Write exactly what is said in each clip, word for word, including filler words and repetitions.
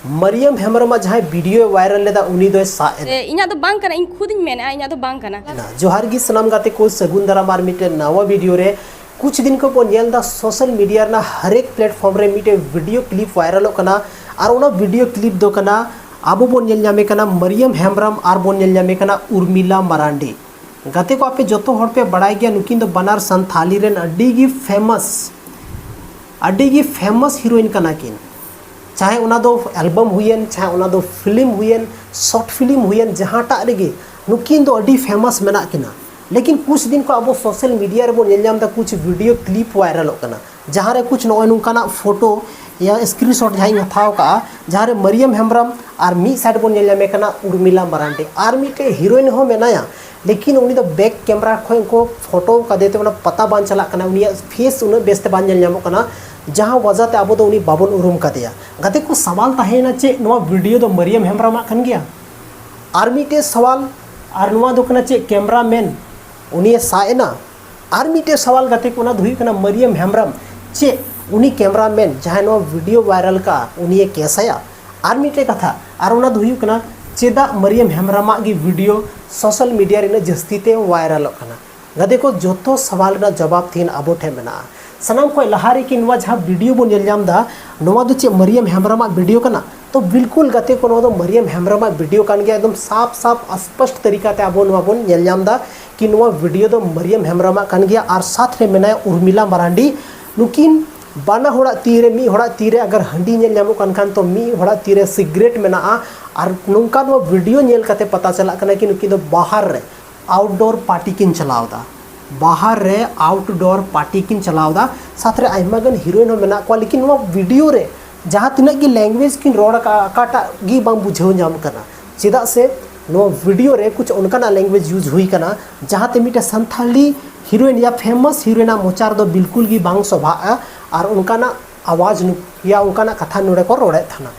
ᱢᱟᱨᱤᱭᱟᱢ ᱦᱮᱢᱵᱨᱚᱢᱟᱜ ᱡᱟᱦᱟᱸᱭ ᱵᱷᱤᱰᱤᱭᱳᱭ ᱵᱷᱟᱭᱨᱟᱞ ᱞᱮᱫᱟ, ᱩᱱᱤ ᱫᱚᱭ ᱥᱟᱵ ᱮᱱᱟ᱾ ᱮ, ᱤᱧᱟᱹᱜ ᱫᱚ ᱵᱟᱝ ᱠᱟᱱᱟ, ᱤᱧ ᱠᱷᱩᱫᱤᱧ ᱢᱮᱱᱮᱫᱼᱟ, ᱤᱧᱟᱹᱜ ᱫᱚ ᱵᱟᱝ ᱠᱟᱱᱟ᱾ ᱡᱚᱦᱟᱨ ᱜᱮ ᱥᱟᱱᱟᱢ ᱜᱟᱛᱮ ᱠᱚ, ᱥᱟᱹᱜᱩᱱ ᱫᱟᱨᱟᱢ ᱟᱨ ᱢᱤᱫᱴᱮᱱ ᱱᱟᱣᱟ ᱵᱷᱤᱰᱤᱭᱳ ᱨᱮ᱾ ᱠᱩᱪ ᱫᱤᱱ ᱠᱷᱚᱱ ᱵᱚᱱ ᱧᱮᱞ ᱮᱫᱟ, ᱥᱳᱥᱟᱞ ᱢᱤᱰᱤᱭᱟ ᱨᱮᱱᱟᱜ ᱦᱟᱨᱮᱠ ᱯᱞᱮᱴᱯᱷᱚᱨᱢ ᱨᱮ ᱢᱤᱫᱴᱮᱱ ᱵᱷᱤᱰᱤᱭᱳ ᱠᱞᱤᱯ ᱵᱷᱟᱭᱨᱟᱞᱚᱜ ᱠᱟᱱᱟ᱾ ᱟᱨ ᱚᱱᱟ ᱵᱷᱤᱰᱤᱭᱳ ᱠᱞᱤᱯ ᱫᱚ ᱠᱟᱱᱟ, ᱟᱵᱚ ᱵᱚᱱ ᱧᱮᱞ ᱧᱟᱢᱮ ᱠᱟᱱᱟ ᱢᱟᱨᱤᱭᱟᱢ ᱦᱮᱢᱵᱨᱚᱢ ᱟᱨ ᱵᱚᱱ ᱧᱮᱞ ᱧᱟᱢᱮ ᱠᱟᱱᱟ ᱩᱨᱢᱤᱞᱟ ᱢᱟᱨᱟᱱᱰᱤ᱾ ᱜᱟᱛᱮ ᱠᱚ, ᱟᱯᱮ ᱡᱚᱛᱚ ᱦᱚᱲ ᱯᱮ ᱵᱟᱲᱟᱭ ᱜᱮᱭᱟ, ᱱᱩᱠᱤᱱ ᱫᱚ ᱵᱟᱱᱟᱨ ᱥᱟᱱᱛᱷᱟᱞᱤ ᱨᱮᱱ ᱟᱹᱰᱤ ᱜᱮ ᱯᱷᱮᱢᱟᱥ, ᱟᱹᱰᱤ ᱜᱮ ᱯᱷᱮᱢᱟᱥ ᱦᱤᱨᱳᱭᱤᱱ ᱠᱟᱱᱟ ᱠᱤᱱ᱾ ᱪᱟᱦᱮ ᱚᱱᱟ ᱫᱚ ᱮᱞᱵᱟᱢ ᱦᱩᱭᱮᱱ, ᱪᱟᱦᱮ ᱚᱱᱟ ᱫᱚ ᱯᱷᱤᱞᱢ ᱦᱩᱭᱮᱱ, ᱥᱚᱨᱴ ᱯᱷᱤᱞᱢ ᱦᱩᱭᱮᱱ, ᱡᱟᱦᱟᱸᱴᱟᱜ ᱨᱮᱜᱮ ᱱᱩᱠᱤᱱ ᱫᱚ ᱟᱹᱰᱤ ᱯᱷᱮᱢᱟᱥ ᱢᱮᱱᱟᱜ ᱠᱤᱱᱟ᱾ ᱞᱮᱠᱤᱱ ᱠᱩᱪ ᱫᱤᱱ ᱠᱷᱚᱱ ᱟᱵᱚ ᱥᱳᱥᱟᱞ ᱢᱤᱰᱤᱭᱟ ᱨᱮᱵᱚᱱ ᱧᱮᱞ ᱧᱟᱢ ᱮᱫᱟ, ᱠᱩᱪ ᱵᱷᱤᱰᱤᱭᱳ ᱠᱞᱤᱯ ᱵᱷᱟᱭᱨᱟᱞᱚᱜ ᱠᱟᱱᱟ, ᱡᱟᱦᱟᱸ ᱨᱮ ᱠᱩᱪ ᱱᱚᱜᱼᱚᱭ ᱱᱚᱝᱠᱟᱱᱟᱜ ᱯᱷᱳᱴᱳ ᱭᱟ ᱥᱠᱨᱤᱱᱥᱚᱴ ᱡᱟᱦᱟᱸᱧ ᱦᱟᱛᱟᱣ ᱠᱟᱜᱼᱟ, ᱡᱟᱦᱟᱸ ᱨᱮ ᱢᱟᱨᱤᱭᱟᱢ ᱦᱮᱢᱵᱨᱚᱢ ᱟᱨ ᱢᱤᱫ ᱥᱟᱭᱤᱰ ᱵᱚᱱ ᱧᱮᱞ ᱧᱟᱢᱮ ᱠᱟᱱᱟ ᱩᱨᱢᱤᱞᱟ ᱢᱟᱨᱟᱱᱰᱤ, ᱟᱨ ᱢᱤᱫᱴᱮᱡ ᱦᱤᱨᱳᱭᱤᱱ ᱦᱚᱸ ᱢᱮᱱᱟᱭᱟ, ᱞᱮᱠᱤᱱ ᱩᱱᱤ ᱫᱚ ᱵᱮᱠ ᱠᱮᱢᱨᱟ ᱠᱷᱚᱱ ᱠᱚ ᱯᱷᱳᱴᱳ ᱠᱟᱫᱮ ᱛᱮ ᱚᱱᱟ ᱯᱟᱛᱟ ᱵᱟᱝ ᱪᱟᱞᱟᱜ ᱠᱟᱱᱟ, ᱩᱱᱤᱭᱟᱜ ᱯᱷᱮᱥ ᱩᱱᱟᱹᱜ ᱵᱮᱥ ᱛᱮ ᱵᱟᱝ ᱧᱮᱞ ᱧᱟᱢᱚᱜ ᱠᱟᱱᱟ, ᱡᱟᱦᱟᱸ ᱣᱟᱡᱟ ᱛᱮ ᱟᱵᱚ ᱫᱚ ᱩᱱᱤ ᱵᱟᱵᱚᱱ ᱩᱨᱩᱢ ᱠᱟᱫᱮᱭᱟ᱾ ᱜᱟᱛᱮ ᱠᱚ, ᱥᱟᱣᱟᱞ ᱛᱟᱦᱮᱸᱭᱮᱱᱟ, ᱪᱮᱫ ᱱᱚᱣᱟ ᱵᱷᱤᱰᱤᱭᱳ ᱫᱚ ᱢᱟᱨᱤᱭᱟᱢ ᱦᱮᱢᱵᱨᱚᱢᱟᱜ ᱠᱟᱱ ᱜᱮᱭᱟ? ᱟᱨ ᱢᱤᱫᱴᱮᱡ ᱥᱟᱣᱟᱞ, ᱟᱨ ᱱᱚᱣᱟ ᱫᱚ ᱠᱟᱱᱟ ᱪᱮᱫ ᱠᱮᱢᱨᱟ ᱢᱮᱱ ᱩᱱᱤᱭᱮ ᱥᱟᱵ ᱮᱱᱟ? ᱟᱨ ᱢᱤᱫᱴᱮᱡ ᱥᱟᱣᱟᱞ ᱜᱟᱛᱮ ᱠᱚ, ᱚᱱᱟ ᱫᱚ ᱦᱩᱭᱩᱜ ᱠᱟᱱᱟ ᱢᱟᱨᱤᱭᱟᱢ ᱦᱮᱢᱵᱨᱚᱢ ᱪᱮᱫ ᱩᱱᱤ ᱠᱮᱢᱨᱟ ᱢᱮᱱ ᱡᱟᱦᱟᱸᱭ ᱱᱚᱣᱟ ᱵᱷᱤᱰᱤᱭᱳ ᱵᱷᱟᱭᱨᱟᱞ ᱠᱟᱜᱼᱟ, ᱩᱱᱤᱭᱮ ᱠᱮᱥᱟᱭᱟ? ᱟᱨ ᱢᱤᱫᱴᱮᱡ ᱠᱟᱛᱷᱟ, ᱟᱨ ᱚᱱᱟ ᱫᱚ ᱦᱩᱭᱩᱜ ᱠᱟᱱᱟ, ᱪᱮᱫᱟᱜ ᱢᱟᱨᱤᱭᱟᱢ ᱦᱮᱢᱵᱨᱚᱢᱟᱜ ᱜᱮ ᱵᱷᱤᱰᱤᱭᱳ ᱥᱳᱥᱟᱞ ᱢᱤᱰᱤᱭᱟ ᱨᱮ ᱩᱱᱟᱹᱜ ᱡᱟᱹᱥᱛᱤ ᱛᱮ ᱵᱷᱟᱭᱨᱟᱞᱚᱜ ᱠᱟᱱᱟ? ᱜᱟᱛᱮ ᱠᱚ, ᱡᱚᱛᱚ ᱥᱟᱣᱟᱞ ᱨᱮᱱᱟᱜ ᱡᱚᱵᱟᱵ ᱛᱮᱦᱮᱧ ᱟᱵᱚ ᱴᱷᱮᱱ ᱢᱮᱱᱟᱜᱼᱟ᱾ ᱥᱟᱱᱟᱢ ᱠᱷᱚᱱ ᱞᱟᱦᱟ ᱨᱮ ᱠᱤ ᱱᱚᱣᱟ ᱡᱟᱦᱟᱸ ᱵᱷᱤᱰᱤᱭᱳ ᱵᱚᱱ ᱧᱮᱞ ᱧᱟᱢ ᱮᱫᱟ, ᱱᱚᱣᱟ ᱫᱚ ᱪᱮᱫ ᱢᱟᱨᱤᱭᱟᱢ ᱦᱮᱢᱵᱨᱚᱢᱟᱜ ᱵᱷᱤᱰᱤᱭᱳ ᱠᱟᱱᱟ? ᱛᱚ ᱵᱤᱞᱠᱩᱞ ᱜᱟᱛᱮ ᱠᱚ, ᱱᱚᱣᱟ ᱫᱚ ᱢᱟᱨᱤᱭᱟᱢ ᱦᱮᱢᱵᱨᱚᱢᱟᱜ ᱵᱷᱤᱰᱤᱭᱳ ᱠᱟᱱ ᱜᱮᱭᱟ᱾ ᱮᱠᱫᱚᱢ ᱥᱟᱯ ᱥᱟᱯ ᱥᱯᱚᱥᱴ ᱛᱟᱹᱨᱤᱠᱟ ᱛᱮ ᱟᱵᱚ ᱱᱚᱣᱟ ᱵᱚᱱ ᱧᱮᱞ ᱧᱟᱢ ᱮᱫᱟ ᱠᱤ ᱱᱚᱣᱟ ᱵᱷᱤᱰᱤᱭᱳ ᱫᱚ ᱢᱟᱨᱤᱭᱟᱢ ᱦᱮᱢᱵᱨᱚᱢᱟᱜ ᱠᱟᱱ ᱜᱮᱭᱟ᱾ ᱟᱨ ᱥᱟᱛ ᱨᱮ ᱢᱮᱱᱟᱭᱟ ᱩᱨᱢᱤᱞᱟ ᱢᱟᱨᱟᱱᱰᱤ᱾ ᱱᱩᱠᱤᱱ ᱵᱟᱱᱟ ᱦᱚᱲᱟᱜ ᱛᱤ ᱨᱮ, ᱢᱤᱫ ᱦᱚᱲᱟᱜ ᱛᱤ ᱨᱮ ᱟᱜᱟᱨ ᱦᱟᱺᱰᱤ ᱧᱮᱞ ᱧᱟᱢᱚᱜ ᱠᱟᱱ ᱠᱷᱟᱱ, ᱛᱚ ᱢᱤᱫ ᱦᱚᱲᱟᱜ ᱛᱤ ᱨᱮ ᱥᱤᱜᱨᱮᱴ ᱢᱮᱱᱟᱜᱼᱟ᱾ ᱟᱨ ᱱᱚᱝᱠᱟ ᱱᱚᱣᱟ ᱵᱷᱤᱰᱤᱭᱳ ᱧᱮᱞ ᱠᱟᱛᱮ ᱯᱟᱛᱟ ᱪᱟᱞᱟᱜ ᱠᱟᱱᱟ ᱠᱤ ᱱᱩᱠᱤᱱ ᱫᱚ ᱵᱟᱦᱟᱨ ᱨᱮ ᱟᱣᱩᱴᱰᱳᱨ ᱯᱟᱨᱴᱤ ᱠᱤᱱ ᱪᱟᱞᱟᱣ ᱮᱫᱟ, ᱵᱟᱦᱟᱨ ᱨᱮ ᱟᱣᱩᱴᱰᱳᱨ ᱯᱟᱨᱴᱤ ᱠᱤᱱ ᱪᱟᱞᱟᱣ ᱮᱫᱟ᱾ ᱥᱟᱛ ᱨᱮ ᱟᱭᱢᱟ ᱜᱟᱱ ᱦᱤᱨᱳᱭᱤᱱ ᱦᱚᱸ ᱢᱮᱱᱟᱜ ᱠᱚᱣᱟ, ᱞᱮᱠᱤᱱ ᱱᱚᱣᱟ ᱵᱷᱤᱰᱤᱭᱳ ᱨᱮ ᱡᱟᱦᱟᱸ ᱛᱤᱱᱟᱹᱜ ᱜᱮ ᱞᱮᱝᱜᱩᱭᱮᱡᱽ ᱠᱤᱱ ᱨᱚᱲ ᱟᱠᱟᱫᱼᱟ, ᱚᱠᱟᱴᱟᱜ ᱜᱮ ᱵᱟᱝ ᱵᱩᱡᱷᱟᱹᱣ ᱧᱟᱢ ᱠᱟᱱᱟ᱾ ᱪᱮᱫᱟᱜ ᱥᱮ ᱱᱚᱣᱟ ᱵᱷᱤᱰᱤᱭᱳ ᱨᱮ ᱠᱩᱪ ᱚᱱᱠᱟᱱᱟᱜ ᱞᱮᱝᱜᱩᱭᱮᱡᱽ ᱤᱭᱩᱡᱽ ᱦᱩᱭ ᱠᱟᱱᱟ, ᱡᱟᱦᱟᱸᱛᱮ ᱢᱤᱫᱴᱮᱱ ᱥᱟᱱᱛᱷᱟᱞᱤ ᱦᱤᱨᱳᱭᱤᱱ ᱭᱟ ᱯᱷᱮᱢᱟᱥ ᱦᱤᱨᱳᱭᱤᱱᱟᱜ ᱢᱚᱪᱟ ᱨᱮᱫᱚ ᱵᱤᱞᱠᱩᱞ ᱜᱮ ᱵᱟᱝ ᱥᱚᱵᱷᱟᱜᱼᱟ᱾ ᱟᱨ ᱚᱱᱠᱟᱱᱟᱜ ᱟᱣᱟᱡᱽ ᱱᱩ-, ᱭᱟ ᱚᱱᱠᱟᱱᱟᱜ ᱠᱟᱛᱷᱟ ᱱᱚᱰᱮ ᱠᱚ ᱨᱚᱲᱮᱫ ᱛᱟᱦᱮᱱᱟ᱾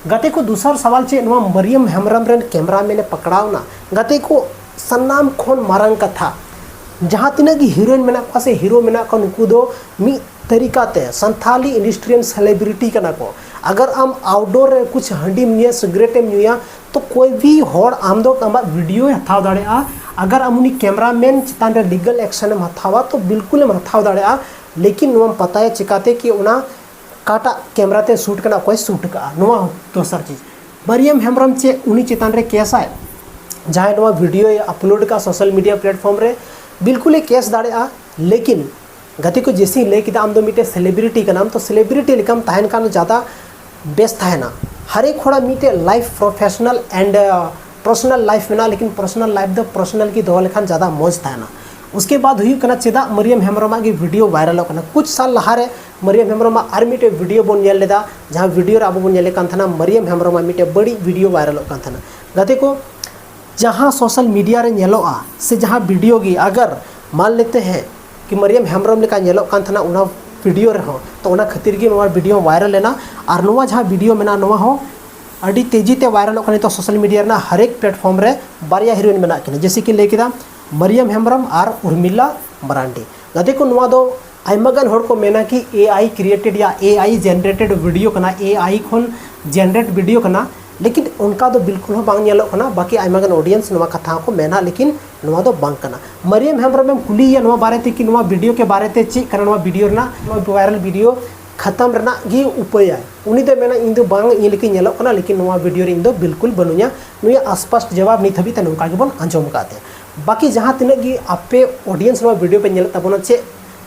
ᱜᱟᱛᱮ ᱠᱚ, ᱫᱚᱥᱟᱨ ᱥᱟᱣᱟᱞ ᱪᱮᱫ ᱱᱚᱣᱟ ᱢᱟᱨᱤᱭᱟᱢ ᱦᱮᱢᱵᱨᱚᱢ ᱨᱮᱱ ᱠᱮᱢᱨᱟᱢᱮᱱ ᱮ ᱯᱟᱠᱲᱟᱣ ᱮᱱᱟ? ᱜᱟᱛᱮ ᱠᱚ, ᱥᱟᱱᱟᱢ ᱠᱷᱚᱱ ᱢᱟᱨᱟᱝ ᱠᱟᱛᱷᱟ, ᱡᱟᱦᱟᱸ ᱛᱤᱱᱟᱹᱜ ᱜᱮ ᱦᱤᱨᱳᱭᱤᱱ ᱢᱮᱱᱟᱜ ᱠᱚᱣᱟ ᱥᱮ ᱦᱤᱨᱳ ᱢᱮᱱᱟᱜ ᱠᱚᱣᱟ, ᱱᱩᱠᱩ ᱫᱚ ᱢᱤᱫ ᱛᱟᱹᱨᱤᱠᱟ ᱛᱮ ᱥᱟᱱᱛᱷᱟᱞᱤ ᱤᱱᱰᱟᱥᱴᱨᱤ ᱨᱮᱱ ᱥᱮᱞᱮᱵᱨᱤᱴᱤ ᱠᱟᱱᱟ ᱠᱚ᱾ अगर ᱟᱢ ᱟᱣᱩᱴᱰᱳᱨ ᱨᱮ ᱠᱩᱪᱷ ᱦᱟᱺᱰᱤᱢ ᱧᱩᱭᱟ, ᱥᱤᱜᱨᱮᱴ ᱮᱢ ᱧᱩᱭᱟ, ᱛᱚ ᱠᱚᱭ ᱵᱷᱤ ᱦᱚᱲ ᱟᱢ ᱫᱚ ᱟᱢᱟᱜ ᱵᱷᱤᱰᱤᱭᱳᱭ ᱦᱟᱛᱟᱣ ᱫᱟᱲᱮᱭᱟᱜᱼᱟ᱾ ᱟᱜᱟᱨ ᱟᱢ ᱩᱱᱤ ᱠᱮᱢᱨᱟᱢᱮᱱ ᱪᱮᱛᱟᱱ ᱨᱮ ᱞᱤᱜᱟᱞ ᱮᱠᱥᱮᱱ ᱮᱢ ᱦᱟᱛᱟᱣᱟ, ᱛᱚ ᱵᱤᱞᱠᱩᱞ ᱮᱢ ᱦᱟᱛᱟᱣ ᱫᱟᱲᱮᱭᱟᱜᱼᱟ᱾ ᱞᱮᱠᱤᱱ ᱱᱚᱣᱟᱢ ᱯᱟᱛᱟᱭᱟ ᱪᱤᱠᱟᱛᱮ ᱠᱤ ᱚᱱᱟ ᱚᱠᱟᱴᱟᱜ ᱠᱮᱢᱨᱟ ᱛᱮ ᱥᱩᱴ ᱠᱟᱱᱟ, ᱚᱠᱚᱭ ᱥᱩᱴ ᱠᱟᱜᱼᱟ, ᱱᱚᱣᱟ ᱦᱚᱸ ᱫᱚᱥᱟᱨ ᱪᱤᱡᱽ᱾ ᱢᱟᱨᱤᱭᱟᱢ ᱦᱮᱢᱵᱨᱚᱢ ᱪᱮᱫ ᱩᱱᱤ ᱪᱮᱛᱟᱱ ᱨᱮ ᱠᱮᱥ ᱟᱭ? ᱡᱟᱦᱟᱸᱭ ᱱᱚᱣᱟ ᱵᱷᱤᱰᱤᱭᱳᱭ ᱟᱯᱞᱳᱰ ᱠᱟᱜᱼᱟ ᱥᱳᱥᱟᱞ ᱢᱤᱰᱤᱭᱟ ᱯᱞᱟᱴᱯᱷᱚᱨᱢ ᱨᱮ, ᱵᱤᱞᱠᱩᱞᱮ ᱠᱮᱥ ᱫᱟᱲᱮᱭᱟᱜᱼᱟ᱾ ᱞᱮᱠᱤᱱ ᱜᱟᱛᱮ ᱠᱚ, ᱡᱮᱥᱮᱧ ᱞᱟᱹᱭ ᱠᱮᱫᱟ, ᱟᱢ ᱫᱚ ᱢᱤᱫᱴᱮᱱ ᱥᱮᱞᱤᱵᱨᱤᱴᱤ ᱠᱟᱱᱟᱢ, ᱛᱚ ᱥᱮᱞᱤᱵᱨᱤᱴᱤ ᱞᱮᱠᱟᱢ ᱛᱟᱦᱮᱱ ᱠᱷᱟᱱ ᱫᱚ ᱡᱟᱫᱟ ᱵᱮᱥ ᱛᱟᱦᱮᱱᱟ᱾ ᱦᱟᱨᱮᱠ ᱦᱚᱲᱟᱜ ᱢᱤᱫᱴᱮᱡ life professional and personal life ᱢᱮᱱᱟᱜᱼᱟ, ᱞᱮᱠᱤᱱ ᱯᱟᱨᱥᱚᱱᱟᱞ ᱞᱟᱭᱤᱯᱷ ᱫᱚ ᱯᱟᱨᱥᱚᱱᱟᱞ ᱜᱮ ᱫᱚᱦᱚ ᱞᱮᱠᱷᱟᱱ ᱡᱟᱫᱟ ᱢᱚᱡᱽ ᱛᱟᱦᱮᱱᱟ᱾ ᱩᱥᱠᱮ ᱵᱟᱫ ᱦᱩᱭᱩᱜ ᱠᱟᱱᱟ, ᱪᱮᱫᱟᱜ ᱢᱟᱨᱤᱭᱟᱢ ᱦᱮᱢᱵᱨᱚᱢᱟᱜ ᱜᱮ ᱵᱷᱤᱰᱤᱭᱳ ᱵᱷᱟᱭᱨᱟᱞᱚᱜ ᱠᱟᱱᱟ? ᱠᱩᱪ ᱥᱟᱞ ᱞᱟᱦᱟᱨᱮ ᱢᱟᱨᱤᱭᱟᱢ ᱦᱮᱢᱵᱨᱚᱢᱟᱜ ᱟᱨ ᱢᱤᱫᱴᱮᱡ ᱵᱷᱤᱰᱤᱭᱳ ᱵᱚᱱ ᱧᱮᱞ ᱞᱮᱫᱟ, ᱡᱟᱦᱟᱸ ᱵᱷᱤᱰᱤᱭᱳ ᱨᱮ ᱟᱵᱚ ᱵᱚᱱ ᱧᱮᱞᱮᱫ ᱠᱟᱱ ᱛᱟᱦᱮᱱᱟ ᱢᱟᱨᱤᱭᱟᱢ ᱦᱮᱢᱵᱨᱚᱢᱟᱜ ᱢᱤᱫᱴᱮᱡ ᱵᱟᱹᱲᱤᱡ ᱵᱷᱤᱰᱤᱭᱳ ᱵᱷᱟᱭᱨᱟᱞᱚᱜ ᱠᱟᱱ ᱛᱟᱦᱮᱱᱟ᱾ ᱜᱟᱛᱮ ᱠᱚ, ᱡᱟᱦᱟᱸ ᱥᱳᱥᱟᱞ ᱢᱤᱰᱤᱭᱟ ᱨᱮ ᱧᱮᱞᱚᱜᱼᱟ ᱥᱮ ᱡᱟᱦᱟᱸ ᱵᱷᱤᱰᱤᱭᱳ ᱜᱮ, ᱟᱜᱟᱨ ᱢᱟᱱ ᱞᱮᱛᱮ ᱦᱮᱸ ᱠᱤ ᱢᱟᱨᱤᱭᱟᱢ ᱦᱮᱢᱵᱨᱚᱢ ᱞᱮᱠᱟ ᱧᱮᱞᱚᱜ ᱠᱟᱱ ᱛᱟᱦᱮᱱᱟ ᱚᱱᱟ ᱵᱷᱤᱰᱤᱭᱳ ᱨᱮᱦᱚᱸ, ᱛᱚ ᱚᱱᱟ ᱠᱷᱟᱹᱛᱤᱨ ᱜᱮ ᱱᱚᱣᱟ ᱵᱷᱤᱰᱤᱭᱳ ᱵᱷᱟᱭᱨᱟᱞ ᱞᱮᱱᱟ᱾ ᱟᱨ ᱱᱚᱣᱟ ᱡᱟᱦᱟᱸ ᱵᱷᱤᱰᱤᱭᱳ ᱢᱮᱱᱟᱜᱼᱟ, ᱱᱚᱣᱟ ᱦᱚᱸ ᱟᱹᱰᱤ ᱛᱮᱡᱤ ᱛᱮ ᱵᱷᱟᱭᱨᱟᱞᱚᱜ ᱠᱟᱱᱟ ᱱᱤᱛᱚᱜ ᱥᱳᱥᱟᱞ ᱢᱤᱰᱤᱭᱟ ᱨᱮᱱᱟᱜ ᱦᱟᱨᱮᱠ ᱯᱞᱟᱴᱯᱷᱚᱨᱢ ᱨᱮ᱾ ᱵᱟᱨᱭᱟ ᱦᱤᱨᱳᱭᱤᱱ ᱢᱮᱱᱟᱜ ᱠᱤᱱᱟ, ᱡᱮᱭᱥᱮ ᱠᱤ ᱞᱟᱹᱭ ᱠᱮᱫᱟ ᱢᱟᱨᱤᱭᱟᱢ ᱦᱮᱢᱵᱨᱚᱢ ᱟᱨ ᱩᱨᱢᱤᱞᱟ ᱢᱟᱨᱟᱱᱰᱤ᱾ ᱜᱟᱛᱮ ᱠᱚ, ᱱᱚᱣᱟ ᱫᱚ ᱟᱭᱢᱟ ᱜᱟᱱ ᱦᱚᱲ ᱠᱚ ᱢᱮᱱᱟ ᱠᱤ ᱮ ᱟᱭ ᱠᱨᱤᱭᱮᱴᱮᱰ ᱭᱟ ᱮ ᱟᱭ ᱡᱮᱱᱟᱨᱮᱴᱮᱰ ᱵᱷᱤᱰᱤᱭᱳ ᱠᱟᱱᱟ, ᱮ ᱟᱭ ᱠᱷᱚᱱ ᱡᱮᱱᱟᱨᱮᱴ ᱵᱷᱤᱰᱤᱭᱳ ᱠᱟᱱᱟ, ᱞᱮᱠᱤᱱ ᱚᱱᱠᱟ ᱫᱚ ᱵᱤᱞᱠᱩᱞ ᱦᱚᱸ ᱵᱟᱝ ᱧᱮᱞᱚᱜ ᱠᱟᱱᱟ᱾ ᱵᱟᱠᱤ ᱟᱭᱢᱟ ᱜᱟᱱ ᱚᱰᱤᱭᱮᱱᱥ ᱱᱚᱣᱟ ᱠᱟᱛᱷᱟ ᱦᱚᱸᱠᱚ ᱢᱮᱱᱟ, ᱞᱮᱠᱤᱱ ᱱᱚᱣᱟ ᱫᱚ ᱵᱟᱝ ᱠᱟᱱᱟ᱾ ᱢᱟᱨᱤᱭᱟᱢ ᱦᱮᱢᱵᱨᱚᱢ ᱮᱢ ᱠᱩᱞᱤᱭᱮᱭᱟ ᱱᱚᱣᱟ ᱵᱟᱨᱮᱛᱮ ᱠᱤ ᱱᱚᱣᱟ ᱵᱷᱤᱰᱤᱭᱳ ᱠᱮ ᱵᱟᱨᱮᱛᱮ ᱪᱮᱫ ᱠᱟᱱᱟ, ᱱᱚᱣᱟ ᱵᱷᱤᱰᱤᱭᱳ ᱨᱮᱱᱟᱜ, ᱱᱚᱣᱟ ᱵᱷᱟᱭᱨᱟᱞ ᱵᱷᱤᱰᱤᱭᱳ ᱠᱷᱟᱛᱟᱢ ᱨᱮᱱᱟᱜ ᱜᱮ ᱩᱯᱟᱹᱭᱟᱭ, ᱩᱱᱤ ᱫᱚ ᱢᱮᱱᱟ ᱤᱧ ᱫᱚ ᱵᱟᱝ, ᱤᱧ ᱞᱮᱠᱟᱧ ᱧᱮᱞᱚᱜ ᱠᱟᱱᱟ, ᱞᱮᱠᱤᱱ ᱱᱚᱣᱟ ᱵᱷᱤᱰᱤᱭᱳ ᱨᱮ ᱤᱧ ᱫᱚ ᱵᱤᱞᱠᱩᱞ ᱵᱟᱹᱱᱩᱧᱟ᱾ ᱱᱩᱭᱟᱜ ᱟᱥᱯᱟᱥᱴ ᱡᱟᱣᱟᱵ ᱱᱤᱛ ᱦᱟᱹᱵᱤᱡ ᱛᱮ ᱱᱚᱝᱠᱟ ᱜᱮᱵᱚᱱ ᱟᱸᱡᱚᱢ ᱟᱠᱟᱫ ᱛᱟᱭᱟ᱾ ᱵᱟᱠᱤ ᱡᱟᱦᱟᱸ ᱛᱤᱱᱟᱹᱜ ᱜᱮ ᱟᱯᱮ ᱚᱰᱤᱭᱮᱱᱥ ᱱᱚᱣᱟ ᱵᱷᱤᱰᱤᱭᱳ ᱯᱮ ᱧᱮᱞᱮᱫ ᱛᱟᱵᱚᱱᱟ, ᱪᱮᱫ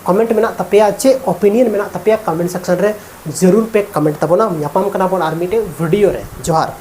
ᱠᱚᱢᱮᱱᱴ ᱢᱮᱱᱟᱜ ᱛᱟᱯᱮᱭᱟ, ᱪᱮᱫ ᱚᱯᱤᱱᱤᱭᱚᱱ ᱢᱮᱱᱟᱜ ᱛᱟᱯᱮᱭᱟ, ᱠᱚᱢᱮᱱᱴ ᱥᱮᱠᱥᱚᱱ ᱨᱮ ᱡᱟᱹᱨᱩᱲ ᱯᱮ ᱠᱚᱢᱮᱱᱴ ᱛᱟᱵᱚᱱᱟ᱾ ᱧᱟᱯᱟᱢ ᱠᱟᱱᱟ ᱵᱚᱱ ᱟᱨ ᱢᱤᱫᱴᱮᱡ ᱵᱷᱤᱰᱤᱭᱳ ᱨᱮ᱾ ᱡᱚᱦᱟᱨ᱾